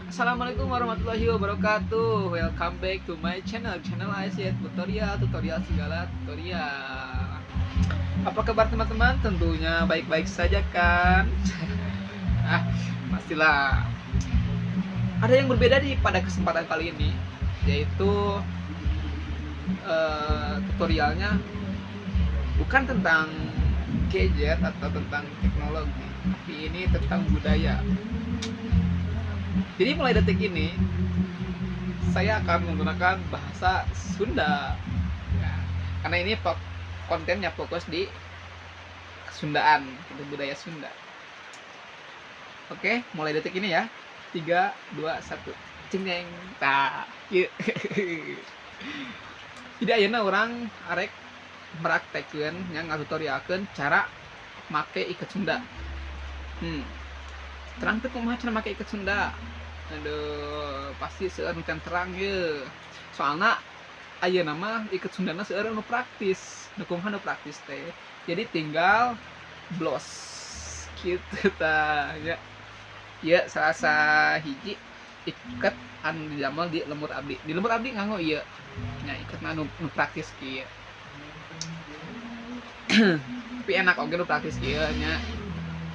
Assalamualaikum warahmatullahi wabarakatuh. Welcome back to my channel, channel Aisyah Tutorial, tutorial segala tutorial. Apa kabar teman-teman? Tentunya baik-baik saja kan? Ah, pastilah. Ada yang berbeda di pada kesempatan kali ini, yaitu tutorialnya bukan tentang gadget atau tentang teknologi, tapi ini tentang budaya. Jadi mulai detik ini saya akan menggunakan bahasa Sunda ya, karena ini kontennya fokus di Kesundaan, gitu, budaya Sunda. Oke, mulai detik ini ya. 3, 2, 1. Cing jeng. Tah, ieu. Jadi ayeuna urang arek meraktekeun nya, ngatutorialkeun cara make iket Sunda. Terang teu kumaha cara make iket Sunda? Aduh, pasti seueur nu can terang ye. Soalna ayeuna mah iket Sundana seueur nu praktis. Nu kumaha nu praktis teh? Jadi tinggal blos gitu tah ya. Ieu salah sahiji iket anu didamel di lembur abdi. Di lembur abdi nganggo ieu. Nya iketna nu praktis kieu. Tapi enak oge nu praktis kieu nya.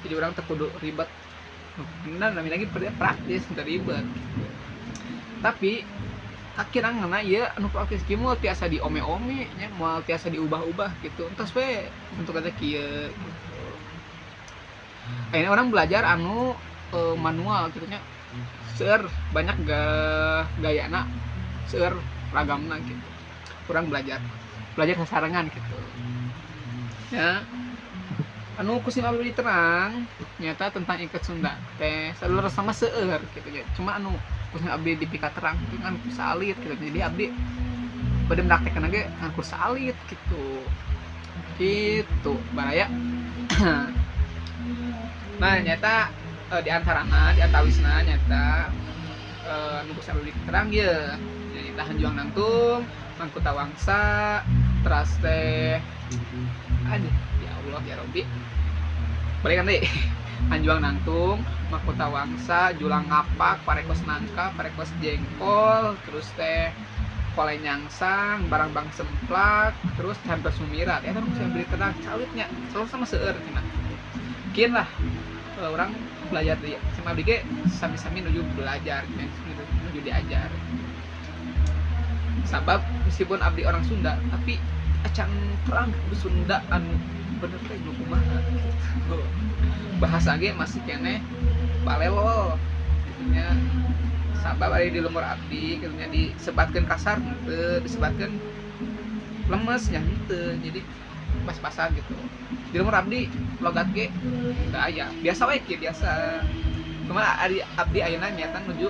Jadi urang teu kudu ribet. Bener, namanya lagi praktis, teu ribet. Tapi kakiranganna ieu anu praktis kieu moal tiasa diome-ome nya, moal tiasa diubah-ubah gitu. Entos we bentukna teh kieu gitu. Ayeuna urang belajar anu manual gitu nya. Seueur banyak gayana, seueur ragamna gitu. Urang belajar sasarengan gitu. Ya. Anu ku sim abdi terang nyata tentang iket Sunda teh selalu sama seueur gitu ya. Cuma anu ku sim abdi dipika terang itu kan ku salit gitu. Jadi abdi bade meraktekkeun ge ngan ku salit gitu. Gitu, baraya. Nah, nyata di antarana, di antawisna nyata anu ku sim abdi terang ye. Nyata Hanjuang Nangtung, Mangkuta Wangsa, teras teh aduh, ya Allah ya Robbi. Balik nanti. Hanjuang Nangtung, Mahkota Wangsa, Julang Ngapak, Parekos Nangka, Parekos Jengkol, terus teh Kolai Nyangsang, Barangbang Semplak, terus Campur Sumirat. Ya kan saya beli tenang calitnya, selalu sama seueur cenah. Kieu lah urang belajar di sama abdi ge sami-sami nuju belajar, nuju diajar. Sabab meskipun abdi orang Sunda, tapi acan terang Sunda anu bener teh nu kumaha gitu. Bahasa ge masih keneh balelol gitu nya. Sabab ari di lembur abdi gitu nya disebatkeun kasar henteu, disebatkeun lemes nya henteu. Jadi pas-pasan gitu. Di lembur abdi logat ge teu aya. Biasa we kieu biasa. Cuma ari abdi ayeuna nyata nuju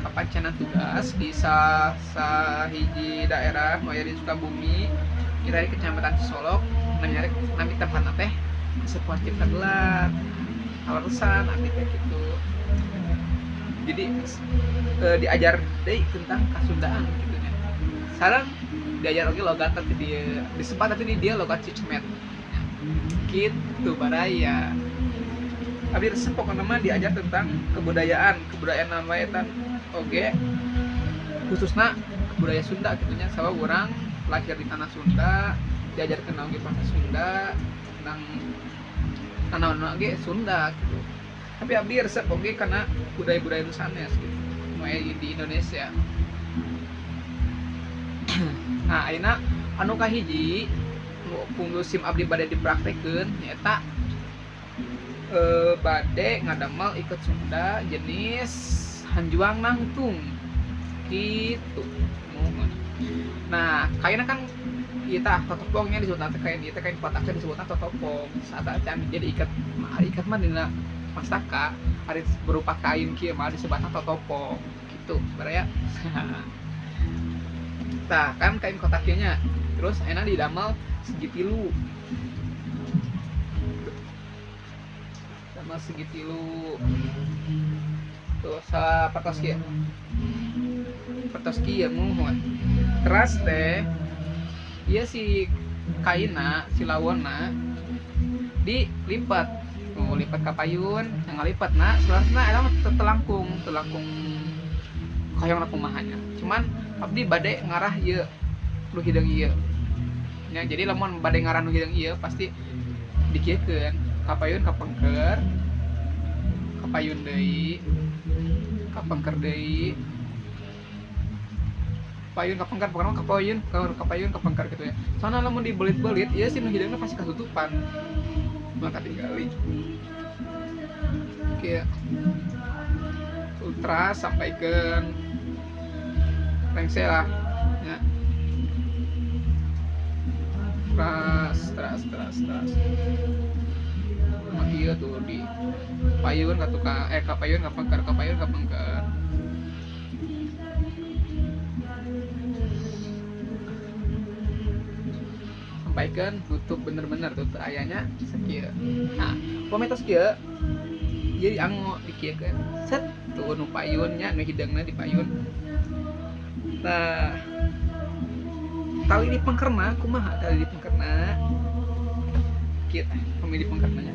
kapancenan tugas di sahiji daerah nu aya di Sukabumi, kita di Kecamatan Cisolok, namanya nami tempatna teh Sepuhan Cipta Gelar. Kaleresan abdi teh gitu. Jadi diajar deui tentang kasundaan gitu nya. Sareng diajar oge logat teh dieu, disebat teh di dieu logat Cicemet. Gitu baraya. Abdi resep pokokna mah diajar tentang kebudayaan, kebudayaan naon wae eta oge khususna budaya Sunda gitu nya. Sabab urang lahir di tanah Sunda, diajarkeun oge bahasa Sunda, tentang nanaon oge Sunda gitu. Tapi abdi resep oge karena budaya-budaya nu sanes gitu, nu aya di Indonesia. Nah, ayeuna anu kahiji nu sim abdi bade dipraktekeun nyaeta bade ngadamel iket Sunda jenis Hanjuang Nangtung gitu. Nah, kainna kan ieu tah totopongnya disebutna teh kain ieu teh kain kotak teh disebutna totopong. Saat acan jadi iket mah, iket mah dina mastaka ari berupa kain kieu mah disebutna totopong gitu baraya. Tah kan kain kotak ieu nya. Terus ayeuna didamel segitilu. Damel segitilu. Tuh sapertos kieu. Pertos kieu muhun. Teras teh ieu si kaina, si lawonna dilipat. Tuh lipat ka payun, yang ngalipat na, sebenarnya eta mah telangkung. teu langkung hoyong kumaha nya. Cuman abdi bade ngarah ieu nu hideung ieu. Nya jadi lamun bade ngarah nu hideung ieu pasti dikieukeun kapayun kapengker, kapayun deui, kapengker deui, payun kapengker, pokoknya kapayun, kapayun kapengker gitu ya. Soalnya lamun dibelit-belit ieu si nu hideungna pasti katutupan. Maka tinggali. Oke. Ultra sampai ke rengse lah ya. Teras teras teras teras. Iya tuh di payun ka tukang kapayun kapengker, kapayun kapengker. Sampaikan tutup bener-bener tutup ayahnya sakieu. Nah, pami tos kieu jadi anggo dikieukeun. Set tuh nu payunnya nu hideungna di payun. Nah, tali di pengkerna kumaha tali di pengkerna? Kieu teh pami di pengkernanya.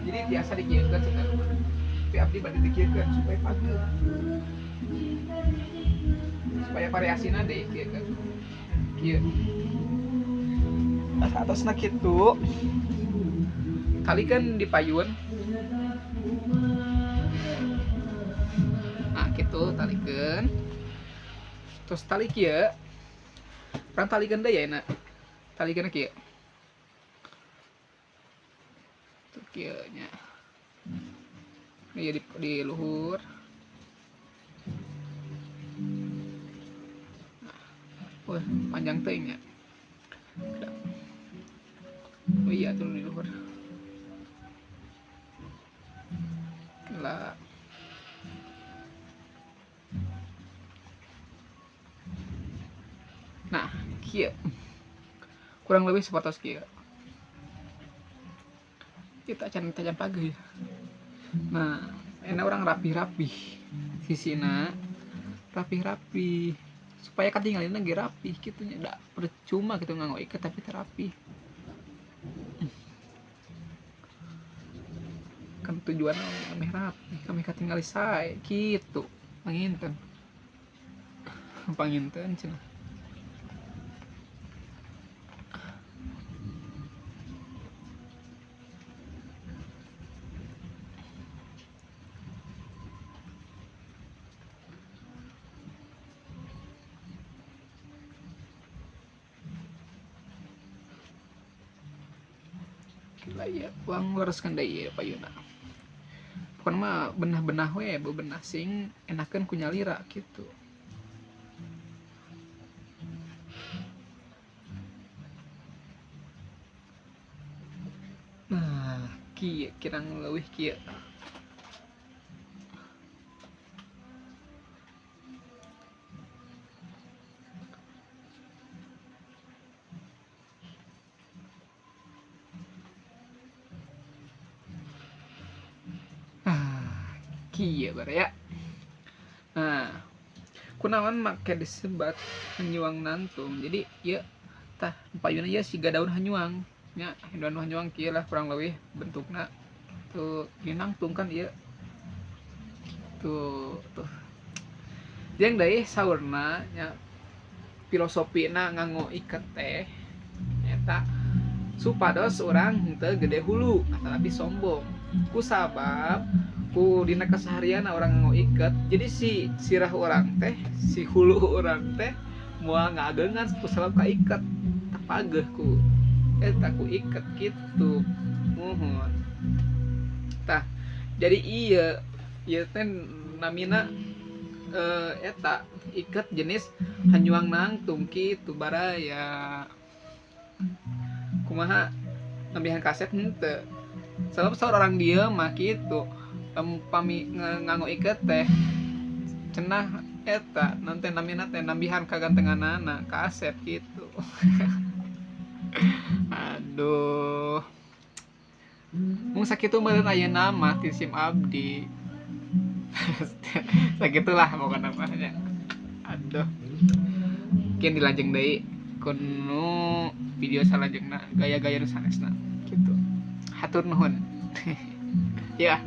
Jadi biasa dikieukeun sebenarnya. Tapi abdi bade dikieukeun supaya pageuh. Supaya variasina deui kieukeun. Kieu. Atasna kitu. Tali kan di payun. Nah, kitu talikeun. Terus tali kieu. Urang talikeun deui ya enak. Talikeun kieu. Tuh kieu nya. Ieu di luhur. Nah. Wah, panjang teuing nya. Oh iya tuh di luhur. Lah. Nah, kieu. Kurang lebih seperti kieu. Kita can tajam pagi. Nah, enak orang rapi-rapi. Sisina rapi-rapi supaya katinggalina ge rapi kitu nya. Da percuma kitu nganggo iket tapi teu rapi. Kan tujuan ameh rapi, kami katinggali sae kitu. Panginten. Panginten cenah. Lah ya, uang lereskeun deui ieu payuna. Pokona mah benah-benah we, bebenah sing enakeun ku nyalira kitu. Nah, kieu kirang leuwih kieu. Kieu baraya. Nah, kunaon make disebat hanyuang nangtung. Jadi ieu tah payuna ieu siga daun hanyuang nya, daun hanyuang kieu lah kurang lebih bentukna. Tuh, ieu nangtung kan ieu. Tuh, tuh. Jeung deui saurna nya filosofina nganggo iket teh eta supados urang henteu gede hulu atanapi sombong. Kusabab ku dina keseharian orang nganggo iket, jadi si sirah orang teh, si hulu orang teh moal ngagengan ku sabab ka iket, tapageuh ku eta ku iket kitu. Muhun. Tah, jadi ieu ieu teh namina eta iket jenis hanyuang nangtung kitu baraya. Kumaha nambihan kaset henteu. Sebab saur orang dieu mah kitu. Pami nganggo iket teh cenah eta nanti namina teh nambihan kagantenganana kaset gitu. Aduh. Mung sakitu meureun ayeuna mah ti sim abdi. Sakitulah pokona mah nya. Aduh. Mungkin dilajeng deui kuno video salajengna gaya-gaya nu sanesna kitu. Hatur nuhun. Ya.